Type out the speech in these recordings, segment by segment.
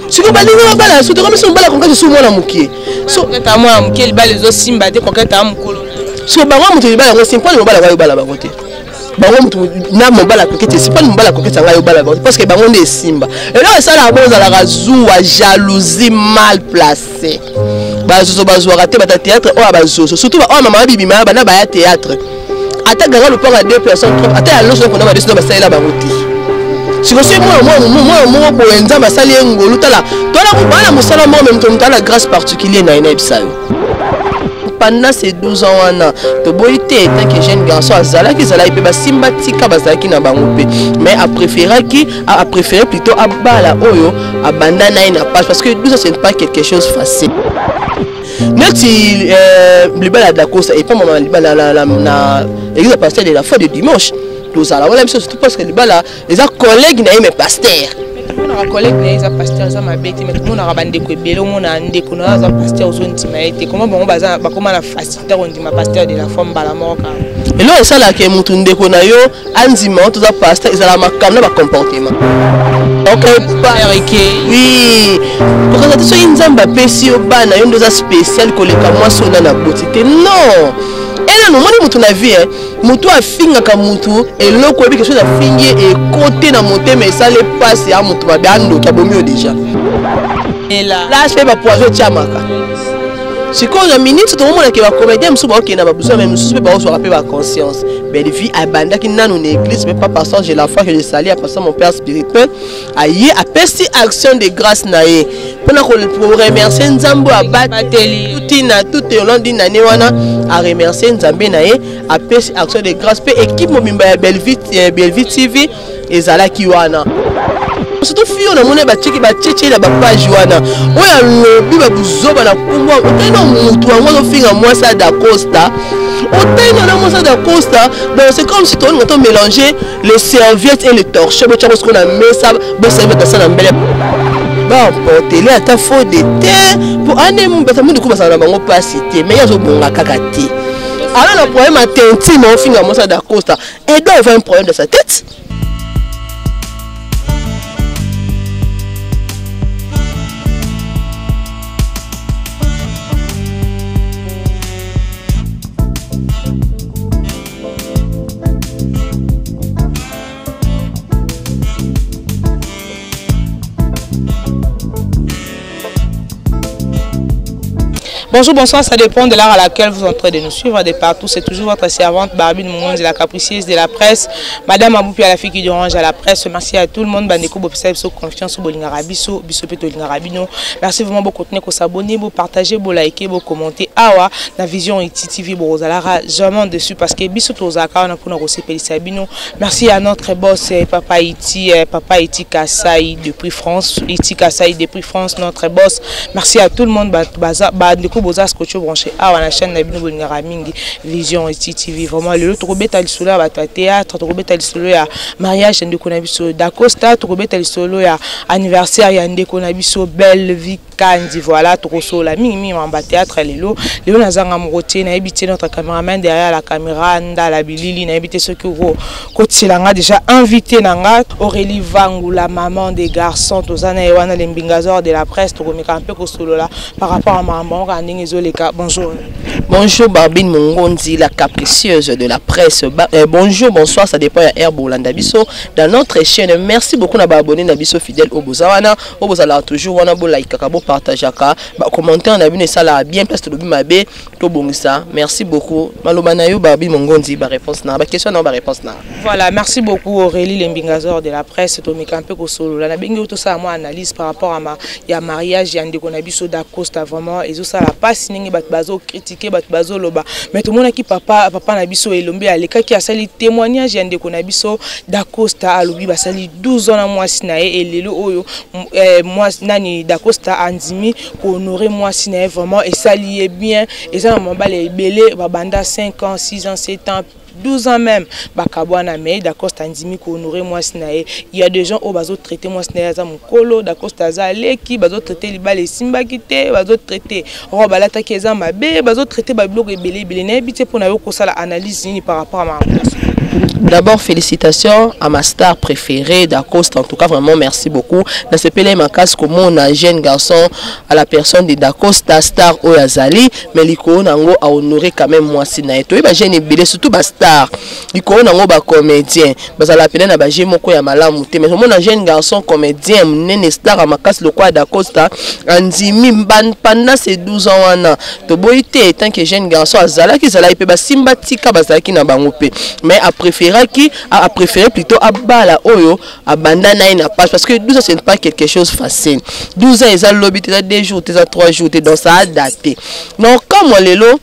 Sikoyo balingi babala so tokomi so mobala Coquette so mwana mokie. So mwana mokie libala ezosimba te, Coquette a mokolo. So bango moto libala yango esimba, mpona mobala yango ayobala bango te. Bango moto na mobala Coquette esimba, mpona mobala Coquette yango ayobala bango te parce que bango nde esimba. Eloko esalaka bongo ezalaka zuwa, jalousie mal placée. Bazozo bazwaka te bata théâtre oyo ya bazozo, surtout ba oyo mama bibima bana baya théâtre. Ata ganga lopanga deux personnes, trois, ata ya loso na badeso na basalela bango te. Sikoyo soki mwana mwana moko boye Nzambe asali ye ngolu, tala tala bana mosala moko, mais moto moto ana grâce particulier na ye nayebisa yo. Pendant ces 12 ans wana toboyi te, tant que jeune garçon azalaki ezalaki mpe basimba tika bazalaki na bango mpe, mais apréféraki apréféré plutôt abala oyo abanda na ye na page, parce que 12 ans ce n'est pas quelque chose facile. Neti libala ya Dacosta epa mama libala na église ya pasteur de la foi de dimanche tozala wana biso, surtout parce que libala eza collègue na ye mais pasteur. Tomonaka collègue na ye eza pasteur, eza mabe te, mais tomonaka bandeko ebele, omona ndeko na yo aza pasteur, ozondima ye te. Comment bango baza bakóma na facilité kondima pasteur de la foi mbala moko kaka? Eloko esalaka motu ndeko na yo andima oyo toza pasteur ezala makambo na bacomportement. Oui, kokanza te soki Nzambe apesi yo bana, yo nde oza spécial koleka mwasi oyo nani aboti te. Non, enano omoni motu na vie, motu afingaka motu eloko oyebi quelque chose afingi ye ekote na motema esali mpasi ya motu mabe, andoki abomi yo déjà place mpe bapoison etiamaka. Sikoyo na minute tokomonake bacomédien mosusu baokende na babuso, me mosusu mpe baozwaka mpe baconscience. Bellevie abandaki nano na église, mpe pa pasteur, je la foi que je salue, à pasteur mon père spirituel, aye apesi action de grâce na ye mpona koremercier Nzambe oyo abateli tina tout au long d'une année wana. Aremercier Nzambe na ye, apesi action de grâce mpe équipe mobimba ya Bellevie, Bellevie TV ezalaki wana. Surtout fille oyo namoni batieki batietie na bapage wana oyo alobi babuzoba na kombo, otali na motu yango azofinga mwasi ya Dacosta, otali na mwasi ya Dacosta. Donc c'est comme si tolinga to mélanger les serviettes et les torchons, botiango sikoyo na mesa, boserviette asa na mbele baemportele ata faux de te po ane bato mingi ku bazala na bango mpasi te, mais ye azobonga kaka te, ala na problème ya tentine ofinga mwasi ya Dacosta, elle doit avoir un problème dans sa tête. Bonjour, bonsoir, ça dépend de l'heure à laquelle vous êtes en train de nous suivre de partout. C'est toujours votre servante Barbine Mongonzi, la capricieuse de la presse. Madame Aboupi à la fille qui dérange à la presse. Merci à tout le monde. Bandeko bopesa biso confiance, bolingaka biso, biso pe tolingaka bino. Merci vraiment beaucoup de s'abonner, vous partager, vous liker, vous commenter. Awa, na Vision Iti TV, bozalaka jamais dessus parce que biso tozalaka na pona kosepelisa bino. Merci à notre boss, Papa Iti, Papa Iti Kasai depuis France, Iti Kasai depuis France, notre boss. Merci à tout le monde, baza bandeko boza scotché branché awa na chaîne na bino bolingaka mingi Vision Iti TV. Vraiment lelo tokobeta lisolo ya bato ya théâtre, tokobeta lisolo ya mariage ya ndeko na biso Dacosta, tokobeta lisolo ya anniversaire ya ndeko na biso Belle Kandi. Voilà, tokosola mingi mingi mamba théâtre lelo. Lelo nazanga moko te, nayebi te notre cameraman derrière la caméra Ndala Bilili, nayebi te soki oko kotiela nga déjà invité na nga Aurélie Vangu, la maman des garçons, tozana ye wana le mbingazor de la presse, tokomeka mpe kosolola par rapport à makambo yango kaka ndenge ezoleka. Bonjour. Bonjour Barbine Mongonzi, la capricieuse de la presse. Bonjour, bonsoir, ça dépend ya air bolanda biso dans notre chaîne. Merci beaucoup na ba abonné na biso fidèle au bozawana, au bozala toujours wana bo like kaka bo partageaka, ba commentaire na bino esala bien place to mabe to bongisa. Merci beaucoup. Maloba na yo Barbine Mongonzi, ba réponse na ba question na ba réponse na. Voilà, merci beaucoup Aurélie Lembingazor de la presse, tomeka un peu kosolola. Na bengi to sala moi analyse par rapport à ma ya mariage ya ndeko na biso Dacosta, vraiment ezosala pasi ndenge bato bazo critiquer, bato bazo loba. Mais tomonaki papa papa na biso Elombe alekaki asali témoignage ya ndeko na biso Dacosta, alobi basali 12 ans na mwasi na ye, elelo oyo mwasi nani Dacosta andimi kohonorer mwasi na ye, vraiment esali ye bien. Eza na mobali ebele babanda 5 ans, 6 ans, 7 ans, 12 ans même bakabwana, mais Dacosta andimi kohonorer mwasi na ye. Il y a des gens oyo bazotraite mwasi na ye aza mokolo, Dacosta aza aleki, bazotraite libala esimbaki te, bazotraite robe alataki eza mabe, bazotraite babiloko ebele ebele. Nayebi te mpona yo kosala analyse nini par rapport à makambo nyonso. D'abord, félicitations à ma star préférée, Dacosta. En tout cas, vraiment, merci beaucoup. Nasepeli makasi komona jeune garçon à la personne de Dacosta, star oyo azali, mais likolo nango a honoré quand même mwasi na ye. Toyeba jeune ebele, surtout ba star. Likolo nango ba comédien. Bazala pene na ba jeu moko ya malamu te. Mais omona jeune garçon comédien, monene star ya makasi lokola Dacosta, andimi pendant ces 12 ans wana. Toboyi te, tant que jeune garçon azalaki, azalaki pe basimba tika bazalaki na bango pe. Mais a préféraki, a préféré plutôt abala oyo abanda na ye na page parce que 12 ans ce n'est pas quelque chose facile. 12 ans eza lobi te, eza 2 jours te, eza 3 jours te, donc ça a daté. Donc comme lelo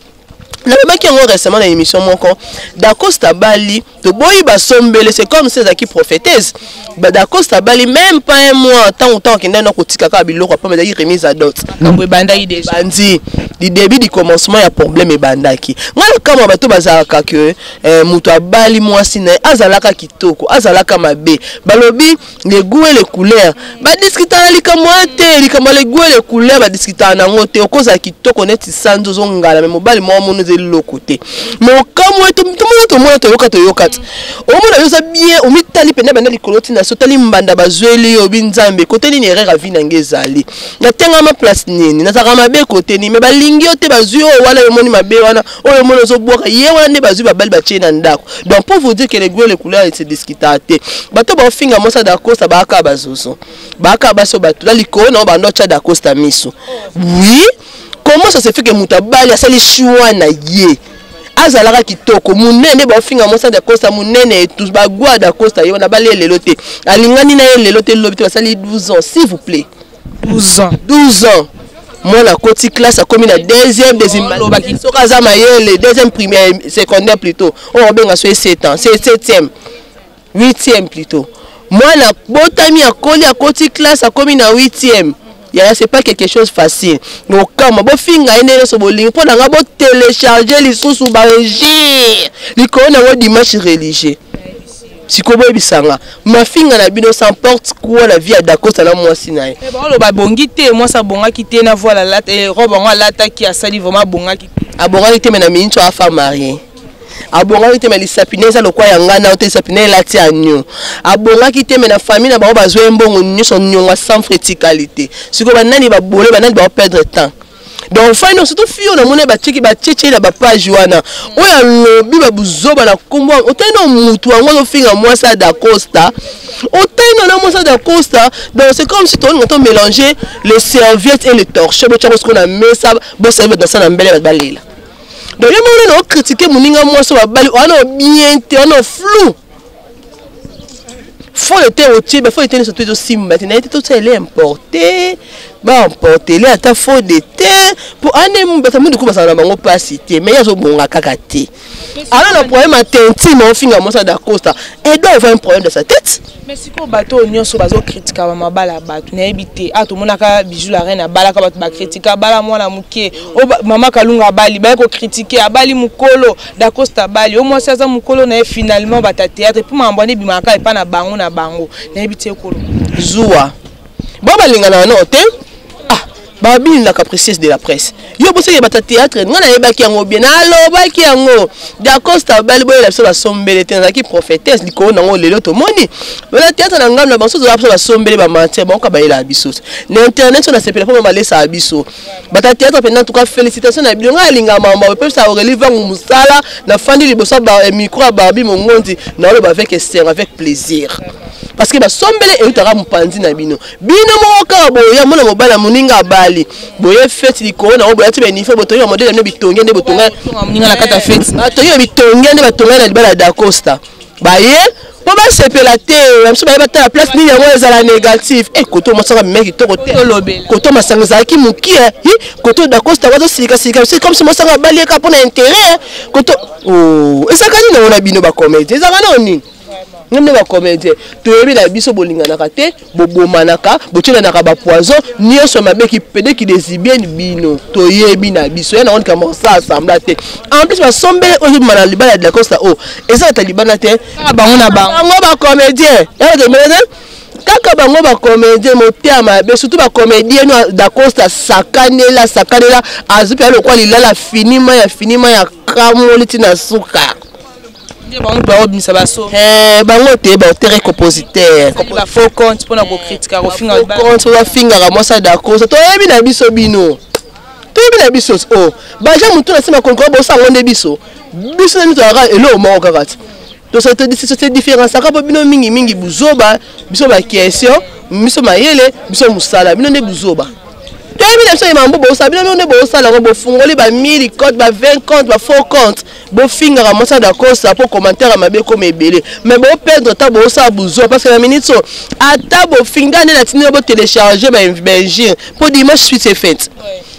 nalobaki yango récemment na émission moko, Dacosta bali toboyi basombele, c'est comme si ezalaki prophétesse. Dacosta bali même pas un mois, ntango ntango akendaki na kotika kaka biloko apamba, ezalaki remise à dot. Makambo ebandaki déjà. Bandi du début du commencement ya problème ebandaki. Ngai nakamwa bato bazalaka ke moto abali mwasi na ye azalaka kitoko, azalaka mabe, balobi les goûts et les couleurs, badiskutaka likambo wana te. Likambo ya les goûts et les couleurs badiskutaka nango te. Okozala kitoko neti sanza ozongala, me mobali moko moni eza eloko te. Me okamwe, tomona tomona, toyoka toyoka te. Omona yo oza bien, omitali pene banda likolo ntina so otali mbanda bazweli yo, obi nzambe kote nini erreur ya vie na ngai ezali, natengama place nini, nazalaka mabe kote nini? Me balingi yo te, bazwi oyo wana omoni mabe wana, oyo omoni ozobwaka ye wana nde bazwi babali batie na ndako. Donc pour vous dire que les goûts et les couleurs se discutaka te. Bato baofinga mosa Dacosta baaka bazozo, baaka baso bato na likolo na bando atya Dacosta miso. Oui, comment ça se fait que moto abali asali choix na ye, azalaka kitoko monene, baofinga mosa Dacosta monene, bagwa Dacosta ye wana bali ye lelo te, alingani na ye lelo te, lobi te, basali 12 ans, s'il vous plaît. 12 ans. 12 ans, mwana akoti classe, akomi na deuxième, deuxième, soki aza mayele, deuxième primaire, secondaire plutôt, oyo obenga so 7 ans, c'est septième, huitième plutôt. Mwana botami, akoli, akoti classe, akomi na huitième. Yaya, c'est pas quelque chose facile. Nokama bofinga ye nde nyonso bolingi, mpo na nga botélécharge lisusu bainjure likolo nango dimanche religieux. Sikoyo boyebisanga, mafinga na bino s'emporte quoi la vie ya Dacosta na mwasi na ye? Baoloba abongi te, mwasi abongaki te na voile alata, robe yango alataki, asali vraiment abongaki te. Abongaki te, me na miniti oyo afa marie abongaki te, me lisapi ne eza lokwa ya ngai na te, lisapi ne elati ya nio. Abongaki te, me na famille na bango bazwa ye mbongo nyonso, niongo ya sans frais etikali te. Sikoyo banani babole, banani baoperdre temps? Donc fai surtout fille oyo namoni batieki batietie na bapage wana oyo alobi babuzoba na nkombo, otali na mutu yango azofinga mwasi ya Dacosta, otali na mwasi ya Dacosta. Donc c'est comme si tolinga to mélanger les serviettes et les torchons, botiango sikoyo na mesa, boservi bato na sa na mbele, bato balela. Donc ye moko nano okritike moninga mwasi oyo babali wana bien te, wana flou fo te, otie bafo te nyonso to ezosimba te na ye te. Totia ele importe, baemportele ata fo de te mpo ane bato mingi ku bazala na bango mpasi te, mais ye azobonga kaka te. Alors na problème ya tintine, ofinga mwasi ya Dacosta, elle doit avoir un problème dans sa tête. Mais sikoyo bato oyo nyonso bazokritika bamabala ya bato, nayebi te. A tomonaka Bijou la Reine abalaka, bato bakritika, abala mwana moke. Oyo mama Kalunga abali, baye kokritike, abali mokolo. Dacosta abali oyo mwasi aza mokolo na ye. Finalement bato ya théâtre mpo makambo wana ebimaka epa na bango na bango, nayebi te ekolo. Zuwa bo balingana nano te. Ah, babini capricieuse de la presse, yo bosaki bato ya théâtre, ngai nayebaki yango bien, nalobaki yango. Dacosta bali boyela biso basombele te, nazalaki prophétesse likolo nango. Lelo tomoni bana théâtre na ngambo na bango soki biso basombele bamatière bango ka bayelaka biso na internet, so nasepela mpo balesaka biso bato ya théâtre mpenza. En tout cas, félicitation na bino. Ngai alingaka makambo epesa Aurélie Vangu mosala. Nafandi liboso ya micro ya Barbi Mongondi, naoloba avec esengo, avec plaisir, parce que basombele eutaka mopanzi na bino. Bino moko kaka boya mona mobali ya moninga abali boye, feti likolo nango boya ti bauniforme, botongi bamodele bino bitonge nde botonga moninga na kati ya feti. Batongi ya bitonge nde batonga na libala ya Dacosta, baye mpo basepela te. Biso baye batala place nini yango ezala négatif. E koto mosaka mime kitoko te, koto masanga ezalaki mokie, koto Dacosta wazosilikasilika biso comme si mosaka abali eka mpo na intérêt. Koto ezalaka nini yango na bino bacomédie? Ezalaka nao nini nde bacomédien? Toyebi na biso bolinganaka te, bobomanaka, botielanaka bapoison nyonso mabe kipedeki desibienne bino. Toyebi na biso ya nango likambo kosala sembla te. En plus basombele oyo ezobima na libala ya Dacosta oyo eza ata libanda te. Bango na bango bacomédien ya kaka bango bacomédien motema mabe, surtout bacomédien no Dacosta sakanela sakanela, azwi mpe alokwa lilala finima ya finima ya kamoli ntina suka. Nde bango baobimisa baso. Eh, bango te baauteur et compositeur. Ba faux compte mpona kokritika, kofinga. Compte bafingaka mwasi ya Dacosta, toyebi na biso bino, toyebi na biso o oh. Baja motu na nsima konkoro bosango nde biso biso na biso tozalaka eloko moko kaka ti tose différenciaka mpo bino mingimingi buzoba, biso baquestion, biso mayele, biso mosala, bino nde buzoba. Toyebi na biso ye mambo bosala, bino nde bosala yango, bofungoli ba 1000 compte, ba 20 compte, ba faux compte, bofingaka mwasi ya Dacosta mpo commentaire ya mabe ekoma ebele, mais boperdre ata bosala buzoba, parce que na minute so ata bofinga nde natindi botélécharge bainjure mpo dimanche suite est faite.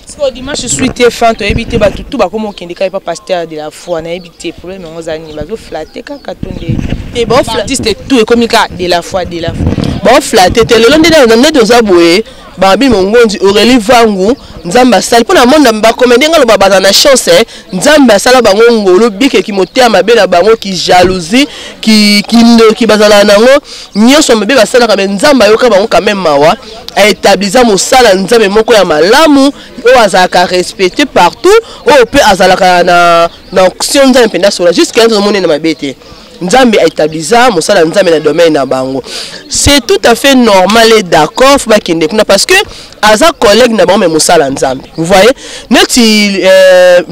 Sikoyo dimanche suite e fin, toyebi te, bato tu bakoma okende kaka epa pasteur de la foi. Nayebi te problème yango eza nini, bazoflatter kaka to nde te? Artiste tout ekomi kaka de la foi, de la foi. Baoflatter te. Lelo nde nde toza boye, Babi Mongonzi, Aurélie Vangu, Nzambe asali mpo na monde bacomédien nga loba baza na chance. Nzambe asala bango ngolu bikeki motema mabe na bango, ki jalousie, kindoki bazalaka nango nyonso mabe basalaka, me Nzambe ayoka bango quand même mawa, aétablisa mosala Nzambe moko ya malamu oyo azalaka respecté partout, oyo mpe azalaka na onction Nzambe mpenza sola. Jusque là tozomoni na mabe te. Nzambe aétablisa mosala Nzambe na domaine na bango, c'est tout à fait normal et d'accord fo bakende kuna parce que aza collègue na bango, me mosala Nzambe. Vous voyez, neti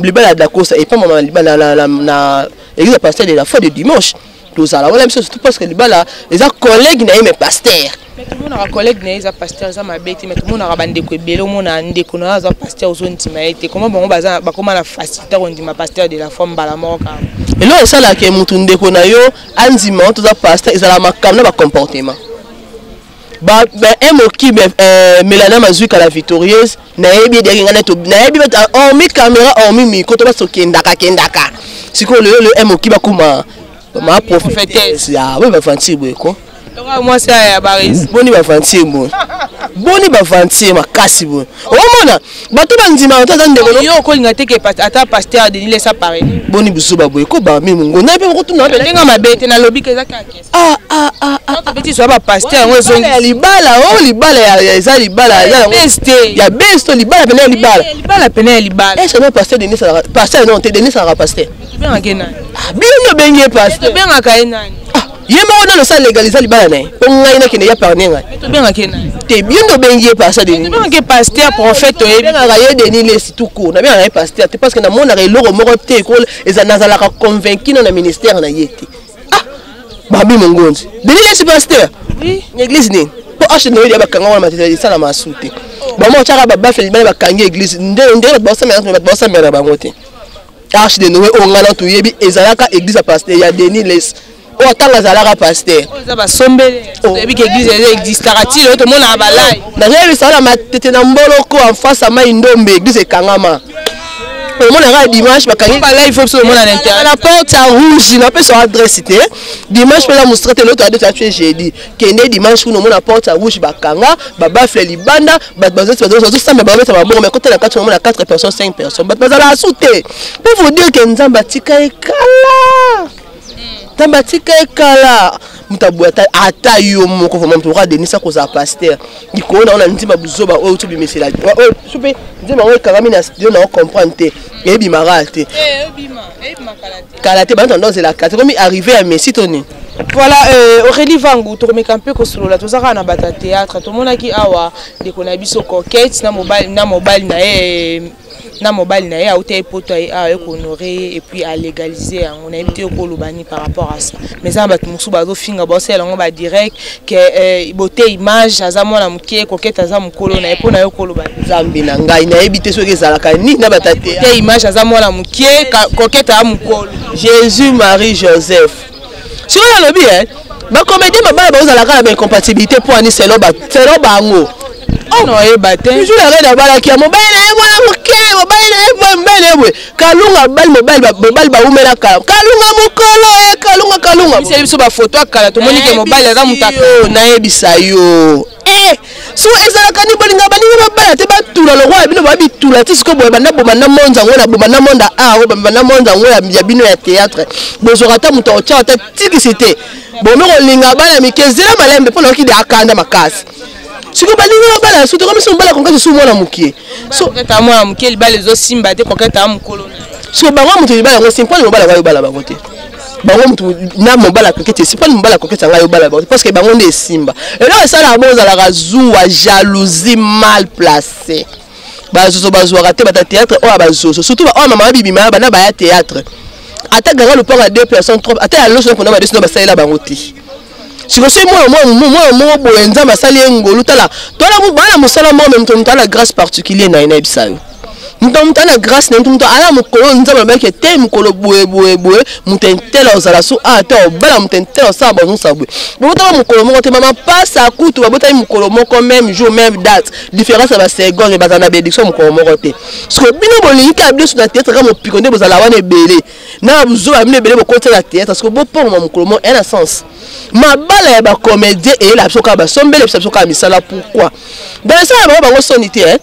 libala ya Dacosta epambama libala na église ya pasteur de la foi de dimanche, tozala wana biso, surtout parce que libala eza collègue na ye, mais pasteur. Mais tomonaka collègue na ye eza pasteur, eza mabe te, mais tomonaka bandeko ebele, omona ndeko na yo aza pasteur, ozondima ye te. Comment bango baza bakóma na facilité kondima pasteur de la foi mbala moko kaka? Eloko esalaka motu ndeko na yo andima o toza pasteur, ezala makambo na bacomportement. Emoki Melana Mazwika la victorieuse, nayebi edeyaki ngai, nayebi hormis caméra, hormis micro, to basi okendaka kendaka. Sikoyo lelo lelo emoki bakoma ma prophétesse ya oyo bavantir boye ko. Mwasi ya Baris. Boni bavantir boye, boni bavantir makasi boye, omona bato bandimaka to aza ndeko. Yo okolinga te ke ata pasteur Denis Lesa pare? Boni buzoba boye ko, bami mongo naye mpe okotuna. Ndenge mabe te, nalobi ke eza kaka question. Ah, ah, ah, ah. Tobeti so bapasteur yango ezongi. Ya libala o libala eza libala te. Ya bes to libala pene ya libala. Libala pene ya libala. Est ce pasteur Denis alaka pasteur? Non te, Denis alaka pasteur. Tobengaka ye nani? Bino nde obengi ye pasteur. Tobengaka ye nani? Ye moko nano osala légaliser libala na ye mpo ngai nakende ya parne ngai. Tobengaka ye nani? Te, bino nde obengi ye pasteur Denis. Tobengaka ye pasteur, prophète, toyebi. Nabengaka ye Denis Lesi tout court, nabengaka ye pasteur te parce que namonaka eloko moko te, nazalaka convaincu no na ministère na ye te. Ah, Babi Mongonzi, Denis Lesi pasteur église nini? Mpo arche Noël ya bakanga wana matete esala masu te, bango otyaka babafe libala, bakangi église nde bato baosambela, bato baosambela na bango te. Arche de Noé oyo ngai na toyebi ezalaka église ya pasteur ya Denis Lesi oyo ntango azalaka pasteur. Eza basombele, toyebi ke église eza existaka ti lelo, tomonaka balai. Nazoyebisa wana matete na mboloko en face ya mai Ndombe, église ekangama, omonaka dimanche bakangi. Balai fo biso tomona na internet. Na porte ya rouge, napesa adresse te. Dimanche mpe eza mostra te, loto ade atue jeudi, kende dimanche kuna, omona porte ya rouge bakanga babafle libanda, bato bazosamba, babeta maboko, mais kota na kati omona 4 personnes, 5 personnes, bato bazalaka su te. Pour vous dire que Nzambe atika ekala, Nzambe atika ekala moto aboye ata yo moko vraiment moto oka Denis akozala pasteur likolo na ngo na nzimba buzoba oyo tobimisela oyo so mpe nzembo yango ekangami na studio na ocomprendre te, eyebimaka te kala te, banto ozela te komi arrivé ya messi to nini. Voilà, Aurélie Vangu, tokomeka mpe kosolola, toza kaka na bato ya théâtre. Tomonaki awa ndeko na biso Coquette na mobali na ye auta ye poto, aye awa ekohonorer ye et puis alégaliser yango. Nayebi te okoloba nini par rapport à ça, mais eza na bato mosusu bazofinga, baosala yango badirect ke bote image aza mwana moke, Coquette aza mokolo na ye. Mpo na yo koloba? Nzambe na ngai, nayebi te soki ezalaka nini na bato ya te. Image aza mwana moke, Coquette aza mokolo. Jésus, Marie, Joseph, sikoyo nalobi e bacomédien mabala bazalaka na baincompatibilité mpo ani selon bango. Oyeba te. Toujours la reine abalaki ya mobali na ye mwana moke, mobali na ye boye, mobali na ye boye. Kalunga abali mobali, mobali bawumela kala, Kalunga mokolo e Kalunga, Kalunga. Biseli biso bafoto ya kala, tomoni ke mobali aza moto. Nayebisa yo eh, so ezalaka ni bolinga baninga babala te, batula lokola bino babitula ti sikoyo boye. Banda boma na monde yango, na boma na monde a oyo banda monde yango ya bino ya théâtre, bozwaka ata moto akotia ata tikisi te, bomi kolinga bana mike. Zela malembe mpo nayoki de akanda makasi. Sikoyo balingi babala su te, komi so mobala konkati su mwana mokie. Koketa mwana mokie, libala ezosimba te, koketa mokolo. Sikoyo bango moto libala yango simple, mobala yango ayobala bango te. Bango mutu na mobali ya Coquette esimba, mobali ya Coquette ngai obala bango parce que bango nde esimba. Eloko esalaka bongo ezalaka zuwa, jalousie mal placée. Bazozo bazwaka te bata théâtre oyo bazozo, surtout ba oyo mama bibima bana baya théâtre. Ata ganga lupanga deux personnes trois, ata ya loso na pona ba deux basalela bango te. Sikoyo soki mwana mwana moko boye Nzambe asali ye ngolu, tala tala bana mosala moko, mais moto moto ana grâce particulier na ye, nayebisa yo. Moto moto ana grâce na ye, moto ala mokolo Nzambe alobaki te mokolo boye boye boye, moto intela ozala so a te obala moto intela osala bazongisa boye. Babotaka mokolo moko te, mama pasa kutu babotaki mokolo moko, même jour même date, différence ya ba seconde, mais bazala na bénédiction mokolo moko te. Sikoyo bino bolingi kaka biso na théâtre kaka mopiko nde bozala wana ebele na buzoba bino ebele bokotisa na théâtre. Sikoyo bopongoma mokolo moko ena sens mabala ya bacomédien eyela biso kaka basombele biso kaka misala. Pourquoi dans esala bango bango soni te, hein?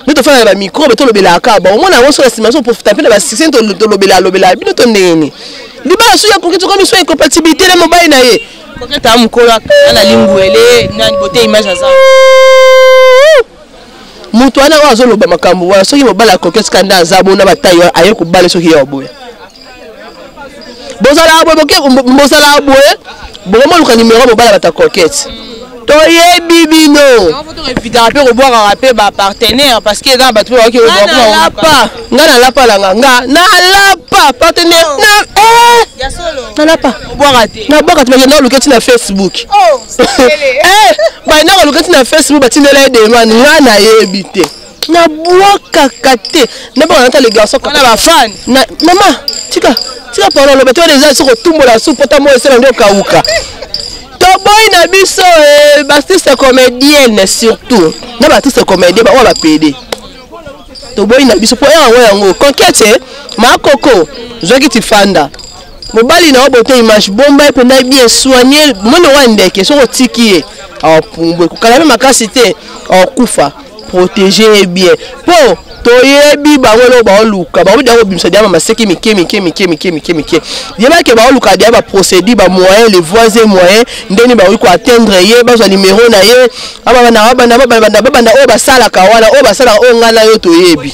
Nde tofanda na bamicro tolobelaka kaka bango, mona yango so na nsima so profita mpe na basuccès tolobela lobela bino to ndenge nini. Libala so ya koki tokomi so incompatibilité na mobali na ye. Coquette a mokolo na lingwele nani bote image aza moto wana oyo azoloba makambo wana. Soki mobali ya Coquette kanda aza bona batai wana aye kobala, soki ye oboya, bozalaka boye, bozalaka boye, bokomoluka numero mobali bata Coquette, toyebi bino. Evitaka mpe kobwakaka mpe bapartenaire parce que eza na bato mpe bakoki. Nalapa, nga nalapa nanga, nga nalapa partenaire na nalapa. Obwaka te? Nabwaka te. Bakenda koluka ti na Facebook, bakenda koluka ti na Facebook, batindela ye demande. Nga nayebi te, nabwakaka te, nabwaka nata le garçon. Wana bafan. Mama, tika tika parole, oloba te. Wana eza soki otumbola su pota mo esala nde okauka. Toboyi na biso baartiste comédienne, surtout na baartiste comédien baoyo bapede, toboyi na biso mpo yango yango. Coquette Makoko, zwaki tifanda mobali na yo bote image, bomba ye mpenza bien soigne. Moni wa ndeke, soki otiki ye apumbwe kokala mpe makasi te, akufa. Protéger ye bien mpo toyebi bango eloko baoluka. Bango dia kobimisa dia maseki mike mike mike mike mike mike, yebake baoluka dia baprocédure, bamoyen, les voies et moyens ndeni bakoki koatteindre ye, bazwa numero na ye, babanda babanda babanda oyo basalaka wana, oyo basalaka oyo ngai na yo toyebi.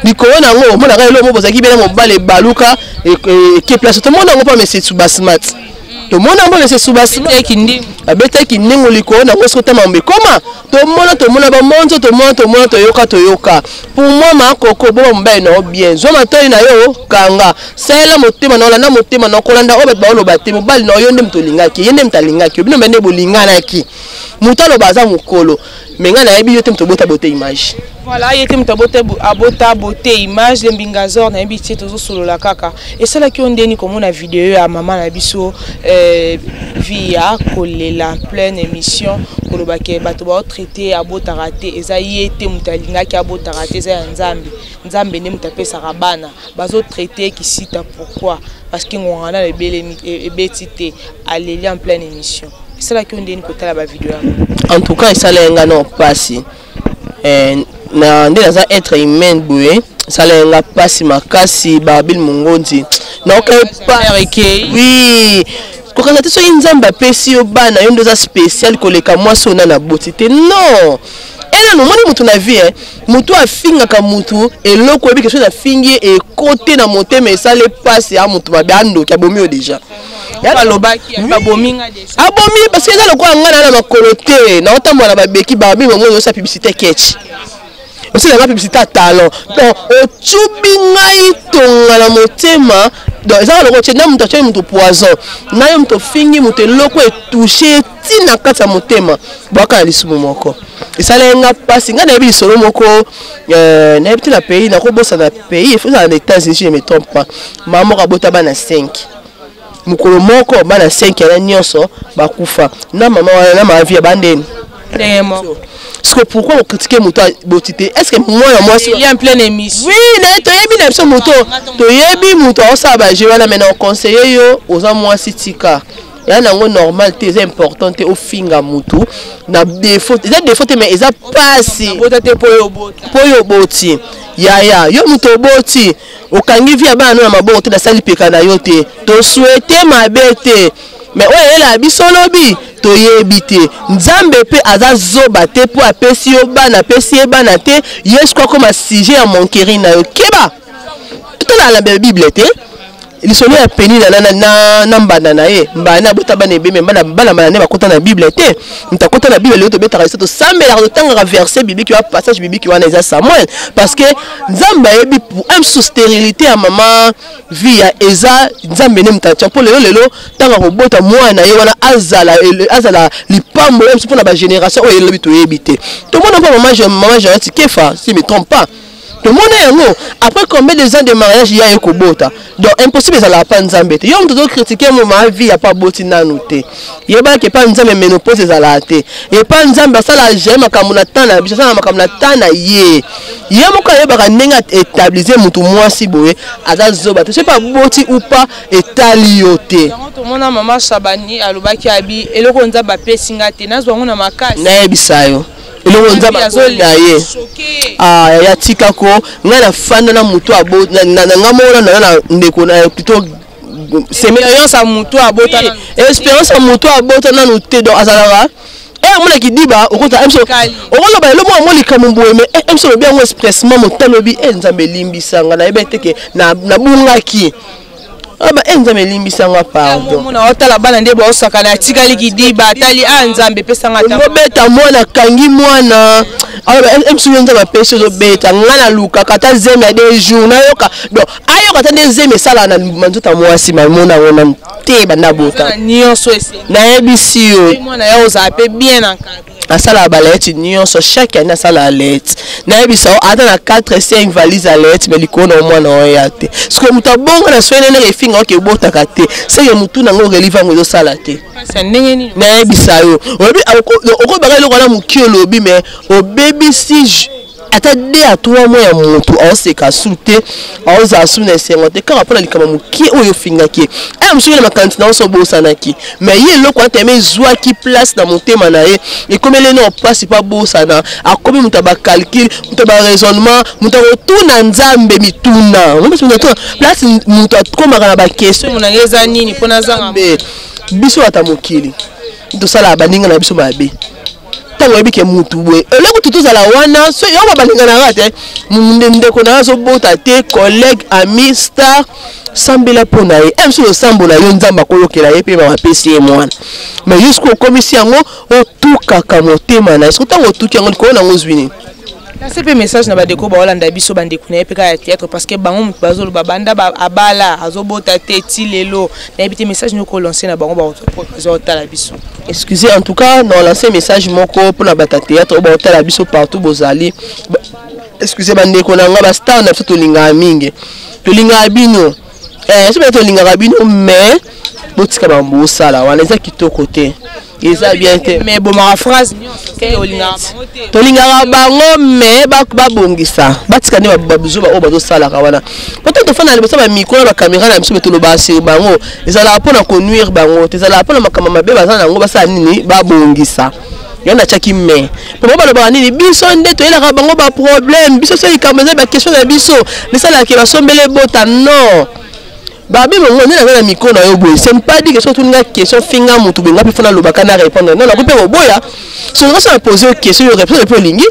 Likolo na yango omonaka eloko moko bozalaki bena mobali ebaluka eke place. Tomona yango mpa mese Subasmat, tomona yango mese Subasmat abetaki ndingo likolo na yango. Soki otama ekoma, tomona tomona bamonzo, tomona tomona, toyoka toyoka. Pour moi, Makoko, boma mobali na yo bien, zwa matoi na yo, kanga, salela motema na olanda motema na kolanda oyo bato baoloba te. Mobali na yo nde moto olingaki ye, nde moto alingaki yo, bino mbe nde bolinganaki. Moto aloba aza mokolo, me ngai nayebi yo te moto obota bote image. Voilà, ye te moto abota beauté image le mbingazor. Nayebi tie tozosolola kaka. Esalaki yo ndeni komona video ya mama na biso via kolela pleine émission, koloba ke bato baotraite abotaka te, eza ye te moto alingaki abotaka te, eza ya Nzambe, Nzambe nde moto apesaka bana. Bazotraite kisita pourquoi? Parce que ngonga na ebelemi ebeti te. Aleli en pleine émission. Esalaki yo ndeni kotala bavideo yango? En tout cas, esala nga no mpasi na nde naza être humain boye, esala nga mpasi makasi. Babile Mongondi, naokai. Oui, kokanisa te soki Nzambe apesi yo bana, yo nde oza spécial koleka mwasi oyo nani aboti te. Non, enano omoni motu na vie, motu afingaka motu eloko oyebi ke soki afingi ye ekote na motema, esali mpasi ya motu mabe, andoki, abomi yo déjà. Alobaki babomi nga déjà. Abomi parce que eza lokola ngai na makolo te, naotambola na babeki. Babi bango ozosa publicité ketch, osalanga publicité ya talon, donc otubi ngai tonga na motema. Donc ezaka lokola otie na moto, atie moto poison na yo, moto ofingi moto eloko etouche ntina kati ya motema, bwaka na lisumu moko. Esalaki nga mpasi. Ngai nayebi lisolo moko, nayebi te na pays, nakobosana pays, ezala na États-Unis si je me trompe pas. Mama moko abota bana 5. Mokolo moko bana 5 yana nyonso bakufa na mama wana na mama vie bandeni. Ndenge moko. Parce que pourquoi ocritiquer moto aboti te? Est ce que mwana mwasi Il en pleine émission. Oui, na toyebi na biso moto, toyebi moto aosala baje wana, mai na oconseille yo, oza mwasi, tika ya nango normal te. Eza important te ofinga motu na défaut. Eza défaut te, mais eza pasi. Obota te mpo oyo obota. Mpo oyo oboti, yaya, yo moto oboti, okangi vie ya bana no na maboko te, nasali peka na yo te. Tosouhaite mabe te, mais oyo eyelaka biso lobi toyebi te. Nzambe mpe aza zoba te mpo apesi yo bana, apesi ye bana te, ye siko akoma sujet ya moquerie na yo. Keba, totala na Bible te. Lisolo ya Penina na, na, na, na mbanda na ye, mbanda abota bana ebele, mais bana bana mbanda ne bakota na Bible te. Moto akota na Bible lelo tobetaka liso, tosambelaka, totangaka verset biblique wa passage biblique wana eza Samuel, parce que Nzambe ayebi un sous stérilité ya mama Via eza Nzambe ne moto atia mpo lelo lelo ntango akobota mwana ye wana azala azala lipambo ya biso mpo na ba génération oyo elobi toyebi te. Tomona mpo mama mama Jeannette Kefa, si me trompe pas, tomona yango après combien de ans de mariage ya ye kobota. Donc impossible ezalaka pa Nzambe te. Yo moto ozocritiquer moma vie ya pa boti nanu te, yebaki epa Nzambe ménopause ezalaka te. Epa Nzambe asala jamais makambo na temps na biso, asala makambo na temps na ye. Ye moko ayebaka ndenge établise motu mwasi boye aza zoba te. Soki aboti ou pas etali yo te. Yango tomona mama Shabani alobaki abi eloko Nzambe apesi nga te, nazwa yango na makasi. Nayebisa yo eloko Nzambe na ye ya tika ko ngai nafanda na motu na nga moko na na ndeko na plutôt expérience ya motu abota, expérience ya motu abota nanu te. Donc azalaka e amonaki diba okota mso okoloba elo mwa mwa likambo boye, mais mso olobi yango expressement, motalo obi e Nzambe elimbisanga, nayebi te ke nabungaki aba e Nzambe elimbisanga, pardon. Mona otala bana nde baosakana, atikali kidiba, atali a Nzambe epesanga. Obeta mwana, akangi mwana, mso yo Nzambe apesi, ozobeta. Nga nalukaka ata zemi ya 2 jours nayoka, donc ayoka ata nde zemi esalaka na nzoto ya mwasi, mamona yango nanu te banda bota. Nyonso. Nayebisi yo. Mwana ya ozala mpe bien encadré. Asalaka balayeti nyonso, chaque année asalaka layeti. Nayebisa yo, ata na 4 5 valise ya layeti, mais likolo na mwana oyo ya te. Sikoyo moto abongo na soki nene efinga oke ebotaka te, seke motu nango relive yango ezosala te. Ndenge nini? Nayebisa yo, oyebi okobaka eloko wana moki olobi, mais obebisi ata 2 à 3 mois ya moto aoseka su te, aozala su na esengo te, kaka mpona likambo mokie oyo ofingaki ye. Aya mosusu na makanisi na nyonso obosanaki, mais ye eloko wana teme ezwaki place na motema na ye, ekomeli na mpasi mpo abosana. Akomi moto ya bacalcul, moto ya baraisonnement, moto akotuna Nzambe mituna place moto akomaka na baquestion. Nanga eza nini mpo nazanga? Biso ata mokili tosalaka baninga na biso mabe. Ntango oyebi ke mutu boye eloko tu tozala wana, so yo balinganaka te, ndeko na yo azobota te, collègue, ami, star, sambela mpo na ye. Mosusu losambo na yo Nzambe akoyokela ye mpe bapesi ye mwana. Mais yo soki okomisi yango, otukaka motema na ye, soki ntango otuki yango likolo nango ozwi nini? Lance mpe message na bandeko baolanda biso, bandeko na ye mpe kaka ya théâtre, parce que bango moto bazoloba banda abala azobota te ti lelo. Nayebi te message nini okolance na bango bazotala biso. Excusez, en tout cas na lance message moko mpona bato ya théâtre oyo baotala biso partout bozali. Excusez, bandeko na nga bastar na biso, tolingaka mingi, tolingaka bino, so mpe tolingaka bino, mais botika bango bosala wana, eza kitoko te, eza bien te. Mais bomaka phrase. Tolingaka bango, mais babongisa, batika nde babuzoba oyo bazosalaka wana. Poto tofanda na liboso bamicro na bacaméra na biso, me tolobaka sur bango, ezalaka mpona konuire bango te, ezalaka mpona makambo mabe baza nango. Basala nini? Babongisa yango. Natiaki mais po bango balobaka nini? Biso nde toyelaka bango baproblème, biso so likambo eza baquestion na biso nesalaka basombele ebota. Non, babi bongo nde naza na micro na yo boye, ce n'est pas dit que soki otuninga question, finga motu boye, nga mpe fona alobaka na répondre. Non, nakoki mpe koboya. Soki nga so na pose yo question, yo répondre mpe olingi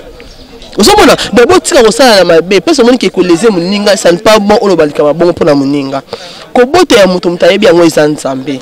ozomona. Donc botika kosala na mabe. Mpe omoni ke kolese moninga, ça n'est pas bon. Oloba likambo bongo mpona moninga, kobota ya moto, moto ayebi yango eza Nzambe.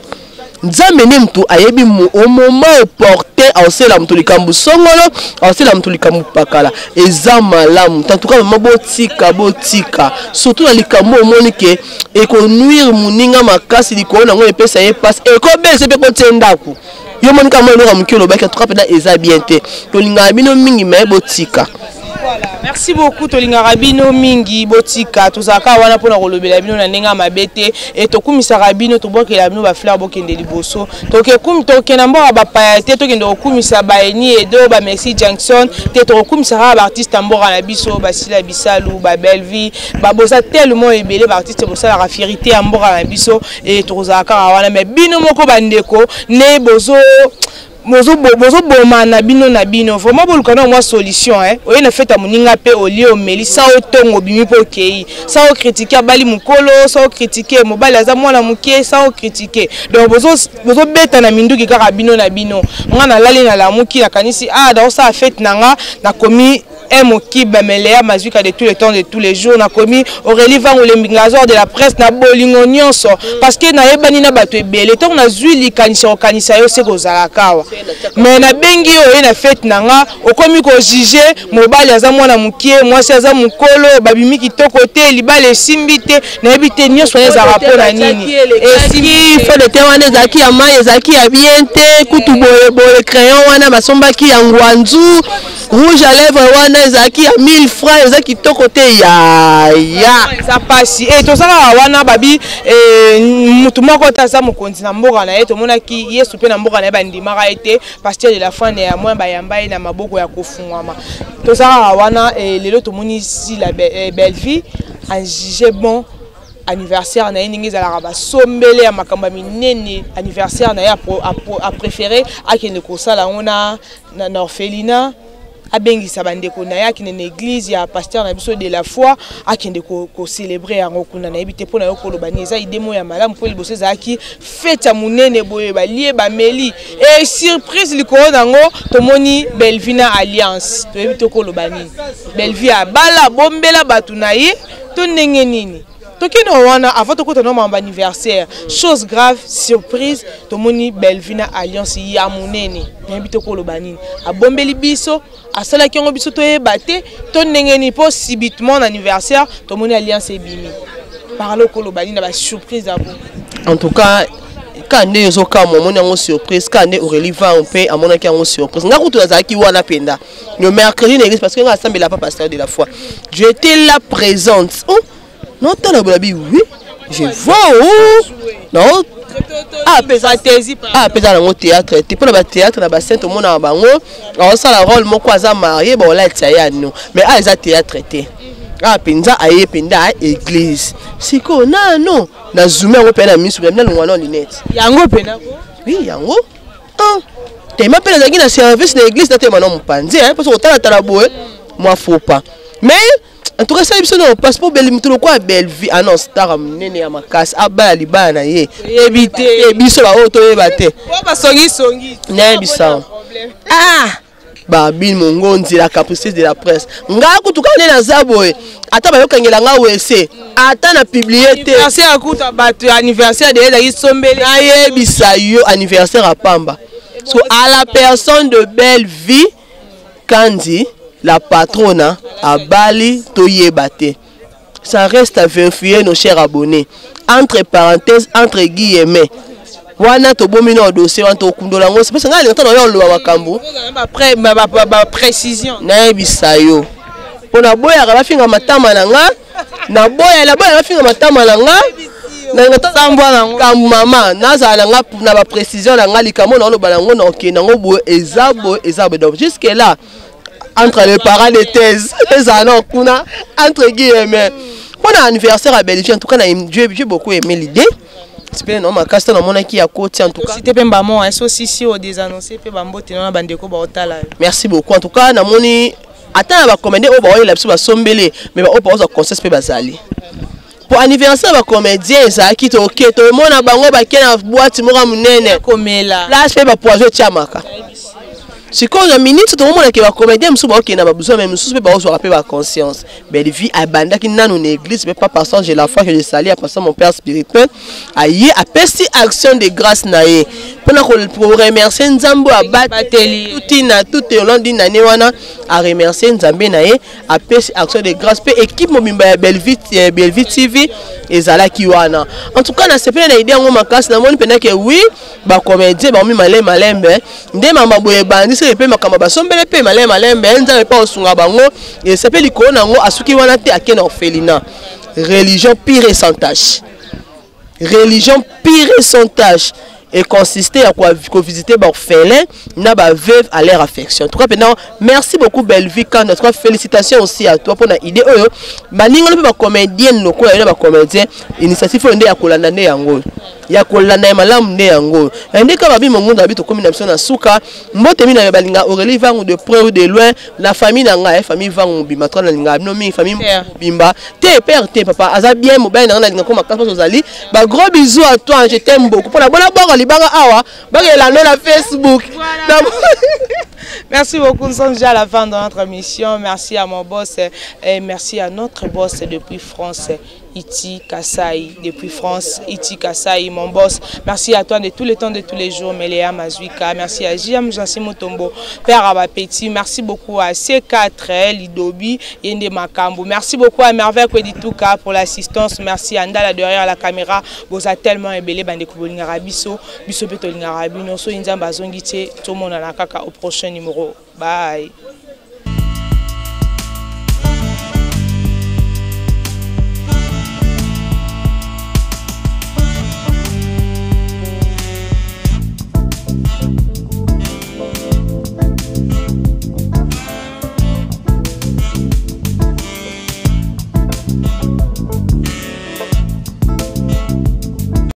Nzambe nde moto ayebi au moment opportun aosala moto likambo songolo, aosala moto likambo pakala eza malamu. En tout cas mama, botika, botika, surtout na likambo omoni ke ekonuire moninga makasi, likolo nango epesa ye mpasi, ekobelisa mpe kotie ndako. Yo moni kaka mwa eloko ya moke olobaki, en tout cas mpenza eza bien te. Tolingaka bino mingi, mais botika. Voilà, merci beaucoup. Tolingaka bino mingi, botika. Tozalaka wana mpona kolobela bino na ndenge ya mabe te e tokumisaka bino, tobwakela bino bafleur, bokende liboso. Tokende mboka bapaya te, tokende kokumisa baeni edo bamexi Junction te, tokokumisa kaka baartiste ya mboka na biso, basila bisalu, babellevie, baboza tellement ebele, baartiste bosalaka fierté ya mboka na biso e tokozala kaka wana. Mais bino moko bandeko nde bozo bozoboma na bino na bino. Vraiment, boluka na mwa solution, eh. Oye na fête ya moninga mpe olie, omeli sa, otongo obimi mpe okei sa ocritiquer abali mokolo, sa ocritiquer mobali aza mwana moke, sa ocritiquer. Donc bozobeta na minduki kaka bino na bino. Nga nalali, nalamuki, nakanisi ah, naosala fête na nga, nakomi. M Kiba Melea Mazuka de tous les temps de tous les jours nakomi Aurélie Vangu le mbingazor de la presse na bolingo nyonso parce que nayebani na bato ebele ntango nazwi likanisi kokanisa yo se kozalaka awa mais nabengi yo oye na fete na nga okomi kojuge mobali aza mwana mokie mwasi aza mokolo babimi kitoko te libala esimbi te nayebi te nyonso wana ezalaka mpo na nini esimbi feu de te wana ezalaki ya mai ezalaki ya bien te kutu boye boye crayon wana basombaki ya ngwanzu rouge à lèvre wana ezalaki ya 1000 francs, eza kitoko te ya ya eza pasi. E toza kaka wana babi e, motu moko te aza mokonzi na mboka na ye. Tomonaki Yesu mpe na mboka na ye bandimaka ye te. Pasteur de la foi néanmoins bayamba ye na maboko ya kofungwama. Toza kaka wana e, lelo tomoni Sila e, Bellevue en juge bon anniversaire na ye ndenge ezalaka basombele ya makambo ya minene. Anniversaire na ye apréféré akende kosala yango na orphelinat, abengisa bandeko na ye, akende na église ya pasteur na biso de la foi, akende kocélébrer yango kuna. Nayebi te mpo na yo koloba nini. Eza idée moko ya malamu mpo liboso ezalaki fête ya monene boye, balie bameli e surprise likolo nango tomoni Bellevue na alliance. Toyebi te koloba nini. Bellevue abala, abombela bato na ye to ndenge nini? Tokende wana avant tokota na mambo anniversaire. Chose grave, surprise, tomoni Bellevue na alliance ya monene. Nayebi te koloba nini. Abombeli biso, asalaki yango biso toyeba te to ndenge nini? Mpo subitement na anniversaire tomoni alliance ebimi. Parle, okoloba nini na basurprise ya bongo? En tout cas, ka nde ezokamwa, omoni yango surprise ka nde Aurélie Van mpe amonaki yango surprise. Nga kutu nazalaki wana mpenza le mercredi na église, parce que nga asambela pa pasteur de la foi. J'étais là présente. Oh, notala bola bi, oui, je vois. Oh non, ah pesa nango théâtre te. Mpona bathéâtre na bascène, tomonaka bango aosala rôle moko, aza marié, baolatisa ye ano, mais ah, eza théâtre te. Ah, mpenza aye mpenza église. Sikoyo nano nazumi yango mpe na miso nalongwa na lunette. Yango mpena. Oui, yango tema mpe nazalaki na service na église, natema na mopanzi mposo kotalatala boye mwa faux pas. Mais en tout cas, esali biso na passeport beli moto lokola Bellevue, ana star ya monene ya makasi, abala libala na ye. Toyebi te. Biso baoyo toyeba te. Basongisongi. Nayebisa, ah, Babine Mongonzi, la capricieuse de la presse, nga kutu kaka nde naza boye, ata bayokangela nga wese, ata na publie te. Anniversaire akuta bato, anniversaire de ezalaki sombele. Nayebisa yo, anniversaire apamba. So à la personne de Belle Vie Kandi, la patrona, abali, toyeba te, ça reste à vérifier, nos chers abonnés. Entre parenthèses, entre guillemets wana tobomi na dossier wana, tokundola yango parce ngai alinga ntango oloba makambo. Précision. Nayebisa yo, mpo naboyaka bafinga matama na nga, naboya, naboya bafinga matama na nga. Sambwa nango. Kambo mama nazala na nga na baprécision na nga, likambo na oloba nango na okende yango boye, eza boye, eza boye. Donc jusque là, entre les parents de thèse, ezala na kuna entre guillemets. Mpona anniversaire ya Belgique, en tout cas na j'ai beaucoup aimé l'idée, sipele na makasi ntango namonaki ya koti, en tout cas. Cité mpe mbamo so sisi oyo désannonce mpe bambote na bandeko baotala yo. Merci beaucoup. En tout cas, namoni ata na bacomédien oyo baoyela biso basombele, mais baoyo baozwa conscience mpe bazali po anniversaire bacomédien ezalaki, toke tomona bango bake na boîte moko ya monene. Komela. Place mpe bapoison etiamaka. Sikoyo na minute tokomonake bacomédien mosusu baokende na babuzwa, mais mosusu mpe baozwaka mpe baconscience. Bellevue abandaki nanu na église mpe pa pasteur de la foi que je salue, ya pasteur, mon père spirituel, aye apesi action de grâce na ye mpona koremercier Nzambe oyo abateli tutina tout au long d'une année wana. Aremercier Nzambe na ye, apesi action de grâce mpe équipe mobimba ya Bellevue, Bellevue TV ezalaki wana. En tout cas, nasepeli na idée yango makasi. Namoni mpenza ke oui, bacomédien baomi malembe malembe nde mama boye ebandi soki mpe makambo basombele mpe malembe malembe, Nzambe mpe osunga bango. Esepe likolo na yango, asuki wana te, ake na orphelinat. Religion pure et sans tache, religion pure et sans tache econsiste ya kovisiter baorphelin na baveuve à leur affection. En tout cas maintenant, merci beaucoup Bellevue Kand. En tout cas, félicitations aussi à toi mpona idée oyo. Baningano mpe bacomédienne lokola yo na bacomédien, initiative oyo nde ya kolanda, nde yango ya kolanda ya malamu, nde yango nde kaka babi mongondo babi. Tokomi na biso na suka. Mbote mingi na balinga Aurélie Vangu de près ou de loin, na famille na ngai, famille Vangu mobimba. Toka nalingaka bino mingi, famille mobimba te, père te, papa aza bien, mobali na ngai nalinga ko makasi. Mpasi ozali ba gros bisous à toi, je t'aime beaucoup. Mpona bona boko libanga awa bakelando na Facebook. Merci beaucoup. Nous sommes déjà à la fin de notre émission. Merci à mon boss et merci à notre boss depuis France, Iti Kasai. Depuis France, Iti Kasai, mon boss. Merci à toi de tous les temps, de tous les jours, Meléa Mazuika. Merci à JM Jansi Mutombo, Père Abapeti. Merci beaucoup à C4, Lidobi, Yende Makambo. Merci beaucoup à Merveille Kwedituka pour l'assistance. Merci à Ndala derrière la caméra. Boza tellement ebele bandeko bolingaka biso. Biso pe tolingaka bino. So Nzambe azongi te, tomonana kaka au prochain numéro. Bye.